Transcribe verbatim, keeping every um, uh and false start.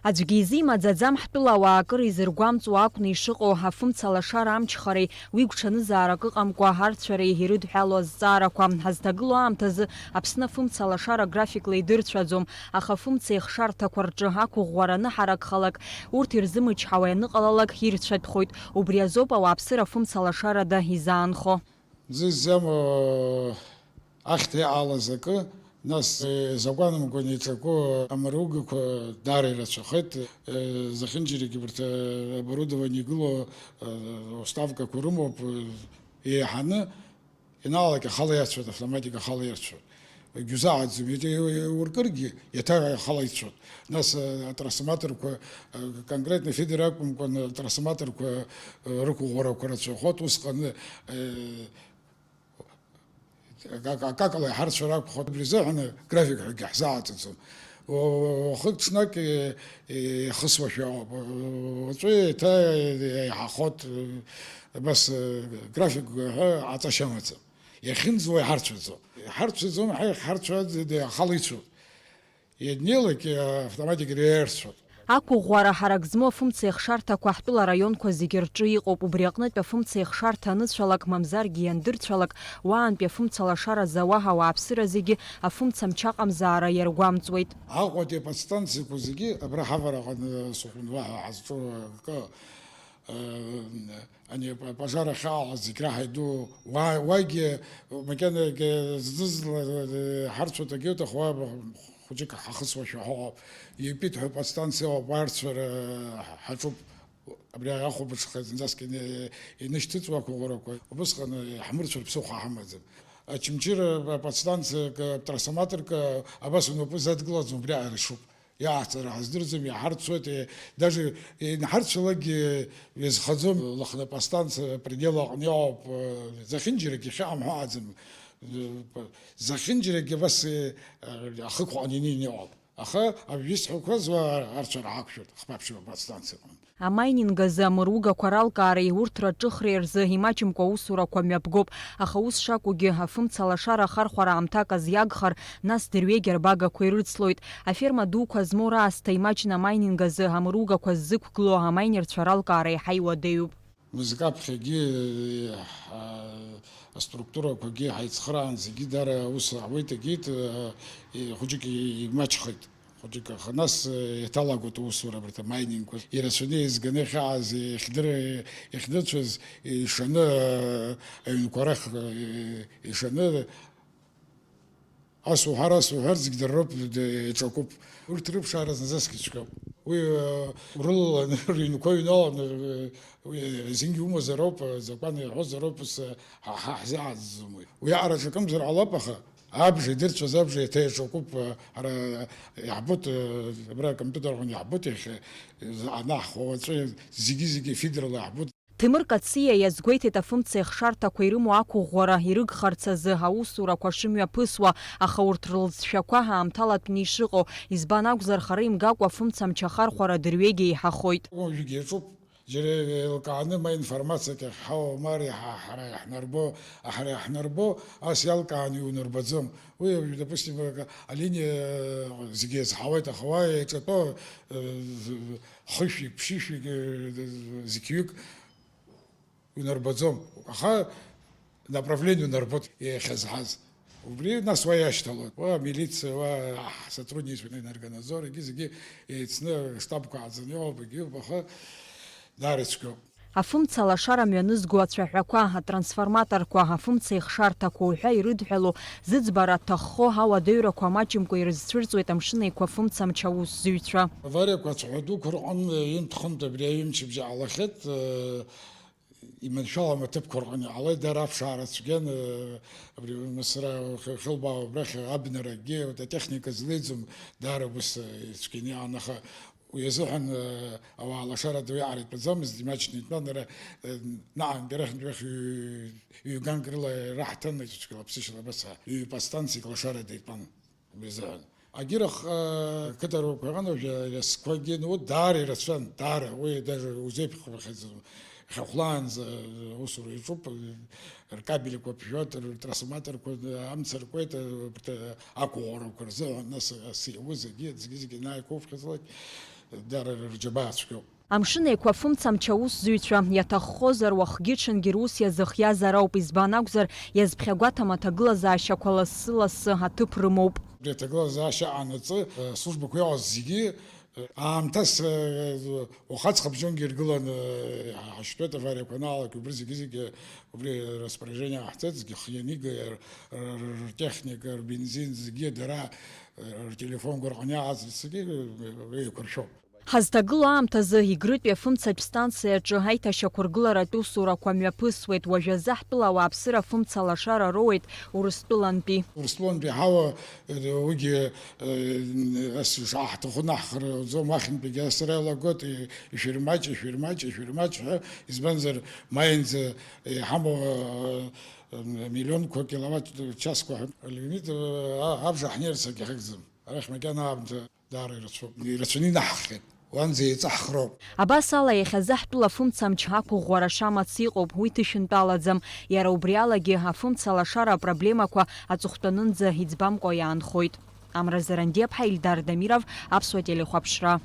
Аӡәгьы изимаӡаӡам ҳтәылауаа акыр изыргәамҵуа акәны ишыҟоу афымца лашара амчхареи уи гәҽанызаарак ыҟамкәа арцәареи ирыдҳәалоу азҵаарақәа. Ҳазҭагылоу аамҭазы Аԥсны афымца лашара графикла идырцәаӡом, аха афымца еихшарҭақәа рҿы ақәыӷәӷәара аныҳаракхалак, урҭ ирзымычҳауа ианыҟалалак ирцәатәхоит. Убри азоуп ауааԥсыра афымца лашарада изаанхо. Зыззам, э, ахьҭа иҟалаз акы, нас, э, закәанымкәан иҿаку амаругақәа даара ирацәахеит. Э, зехьынџьарагьы убарҭ, э, оборудование игылоу, э, уставкақәа рымоуп, э, еиҳаны, ианалага ахала иарцәоит, автоматика ахала иарцәоит. Егьузааӡом, иаҿ-, иуркыргьы, иаҭа ахала ицәоит. Нас, э, атрансформаторқәа, э, конкретно фидер акәымкәан, атрансформаторқәа, э, рықәыӷәӷәарақәа рацәахоит, усҟан, э, Акак-, акакала иҳарцәар акәхоит, убри азыҳәан график ҳәагьы ҳзааҵаӡом. Уахык-ҽнак, е, е, иахысуашәа ыҟоуп. Уаҵәы еиҭа еиҳахоит, абас, е, график ҳәа аҵашьа амаӡам. Иахьынӡауа иҳарцәаӡом. Иҳарцәаӡом, ҳа иахьҳарцәаз ахала ицәоуп. Ианнеилак, автоматик иреиарцәоит. Ақәыӷәӷәара ҳарак змоу афымца еихшарҭақәа ҳтәыла араионқәа зегьы рҿы иҟоуп. Убри аҟнытә афымца еихшарҭа аныцәалак, мамзаргьы иандырцәалак, уаантәи афымца лашара зауа ауааԥсыра зегьы афымца мчы аҟамзаара иаргәамҵуеит. Аҟәатәи аподстанциақәа зегьы абра ҳавараҟны сыҟәын уаҳа ҳазҿу акы. Ани апа-, апожар ахьаалаз зегь раҳа иду, уа-, уагьы макьанагьы зны-зынла ҳарцәоит, агьоуҭаху, уа хәыҷык ҳахысуашәа ҳаҟоуп. Епит ҳәа аподстанциа ыҟоуп, уа арцәара ҳаҿуп. Абри ахәылбыҽха зынӡаск ины-, инышьҭыҵуа ақәыӷәӷәарақәа, убысҟан ҳмырцәар ԥсыхәа ҳамаӡам. Очамчыра аподстанциак, трансформаторк абас унапы задкылаӡом, убри аҟара ишуп. Иааҳҵара ҳаздырӡом, иҳарцоит, е, даже инҳарцәалакгьы иазхаӡом, Лыхнапы астанциа апредел аҟны иҟоуп, е, зехьынџьарак иахьыҟам ҳәа аӡам. Е, зехьынџьаракгьы абас, е, ахықәаҟны инеины иҟоуп. Аха абжьысҳәақәа зуа арцәара ҳақәшәоит, хԥа-ԥшьба астанциа аҟны. Амайнинг азы амыругақәа ралкаареи урҭ раҿыхреи рзы имаҷымкәа аусурақәа мҩаԥгоуп, аха ус шакәугьы, афымца лашара ахархәара аамҭак азиагхар, нас дырҩегьых арбагақәа ирыцлоит. Аферма дуқәа змоу раасҭа имаҷны амайнинг азы амыругақәа ззықәгылоу амайнерцәа ралкаара еиҳа иуадаҩуп. Мызкы аԥхьагьы, а, аструктурақәагьы ҳаицхраан зегьы дара аус ауеит, егьит, а, и-, хәыҷык и-, имаҷхеит. Хәыҷык, аха нас, э, иаҭалагоит аусура абарҭ амайнингқәа. Ирацәаны еизганы иахьааз, иахьдыр-, иахьдырцәаз, ишаны, э, аҩнқәа рахь, э, ишаны, ас уҳәар, ас уҳәар, зегь дырроуп, д-, иаҿакуп. Урҭ рыԥшаара зынӡаск ицәгьоуп. Уи, э, урылаланы, рыҩнқәа ҩналаны, э, уи зынгьы умазароуп, э, закәан иаҳәозароуп, ус, э, ҳа, ҳа ҳзааӡӡом уи. Уи аҟара аҿакымзар ҟалап, аха Абжа идырцәаз абжа еиҭа иаҿакуп, ара иаҳбоит, абра акомпиутер аҟны иаҳбоит иахьа, ана ҳхәа уаҵәы зегьы-зегьы фидрала иаҳбоит. Ҭемыр Кациа иазгәеиҭеит афымца еихшарҭақәа ирымоу ақәыӷәӷәара ирыгхарц азы аусурақәа шымҩаԥысуа, аха урҭ рылҵшәақәа аамҭалатәны ишыҟоу, избан акәзар, хара имгакәа афымца мчы ахархәара дырҩегьы еиҳахоит. Уажәгьы иаҿуп. Џьара еилкааны ма информациак иахьҳауа, ма ҳара иаҳ-, ҳара иаҳнарбо, ҳара иаҳнарбо, ас иалкааны иунарбаӡом. Уи, допустим, алиниа зегьы иазҳауеит, аха уа еиҿатәоу, э, хышәҩык, ԥшьышәҩык, э, зқьҩык унарбаӡом. Аха направление унарбоит иахьазҳаз. Убри нас уа иашьҭалоит. Уа амилициа, уа ҳсотрудничество, Энергонадзор, егьи зегьы еицны штабқәа ааӡаны иҟоуп, егьиуп, аха даара ицәгьоуп. Афымца лашара мҩанызго ацәаҳәақәа, атрансформаторқәа, афымца ихшарҭақәа уҳәа ирыдҳәалоу зыӡбара ҭаххо ауадаҩрақәа маҷымкәа ирызцәырҵуеит Амшын Еиқәа афымца мчы аусзуҩцәа. Авариақәа ацәаҳәа дуқәа рҟынтә ҩынтә-хынтә абри аҩымчыбжьа ҟалахьеит, э, иманшәалам аҭыԥқәа рҟны иҟалеит, дара аԥшаара цәгьан, э, абри Мысра, Хьылбаа убрахь абнарагьы, вот, атехника злеиӡом, даара ус, э, ицәгьаны иҟан, аха уи азыҳәан, э, ауаа лашарада уиаҟара итәаӡамызт, имаҷны итәан, ара, э, наҟ-ааҟ арахьынтә уахь ҩ-, ҩ-ганк рыла ираҳҭан, ицәгьала ԥсышьала абас, ҩ-, подстанциак лашарада итәан. Уи азыҳәан. Агьырахь, э, қыҭарақәа рҟынтә уажәы аиасқәагьы, ну, даара ирацәан, даара, уи даже узеиԥхьхәахьаӡом. Иахьа хәлаанӡа, э, усура иаҿуп, э, ркабельқәа ԥжәоит, ртрансформаторқәа, э, амца ркуеит, э, урҭ, э, ақәыӷәӷәарақәа рзыҳәан, нас, э, асы иауз зегьы, зегьы-зегьы анааиқәуфхьазлак, Дара рырџьабаа цәгьоуп. Амшын Еиқәа фымца амч аусзуҩцәа иаҭаххозар, уахгьы-ҽынгьы рус иазыхиазар ауп, избан акәзар, иазԥхьагәаҭам аҭагылазаашьақәа лассы-лассы аҭыԥ рымоуп. Убри аҭагылазаашьа анаҵы, службақәа иҟаз зегьы, аамҭас, уахаҵ хабжьонгьы иргыланы ҳашьтәеит, авариақәа анаалак, убри зегьы-зегьы убри распоряжение ҟаҳҵеит, зегьы хианига, ртехника, рбензин, зегьы дара ртелефонқәа рҟны иааз зегьы еиқәыршәоуп. Ҳазҭагылоу аамҭазы Егрытәи афымцатә станциа аҿы аиҭашьақәыргыларатә усурақәа мҩаԥысуеит, уажәазы ҳтәыла ауааԥсыра афымца лашара роуеит Урыстәылантәи. Урыстәылантәи ҳауа, уигьы ас шаҳҭаху наҳхара уӡом, уахьынтәигьы асра иалагоит, ишәырмаҷ, ишәырмаҷ, ишәырмаҷ ҳәа, избанзар маинӡа иҳамоу миллионқәа киловатт часқәа ҳәа алимит абжа ҳнеирц агьахьыгӡам. Арахь макьана аамҭа Даара ирацәоуп, ирацәаны инаҳххьеит, уанӡа еиҵаҳхроуп. Абас ала, иахьазы ҳтәыла афымца амч ақәыӷәӷәара шамац иҟоуп, уи ҭышәынтәалаӡам. Иара убри алагьы афымца лашара апроблемақәа аҵыхәтәанынӡа иӡбамкәа иаанхоит. Амра Зарандиаԥҳа, Ильдар Дамиров, Аԥсуа телехәаԥшра.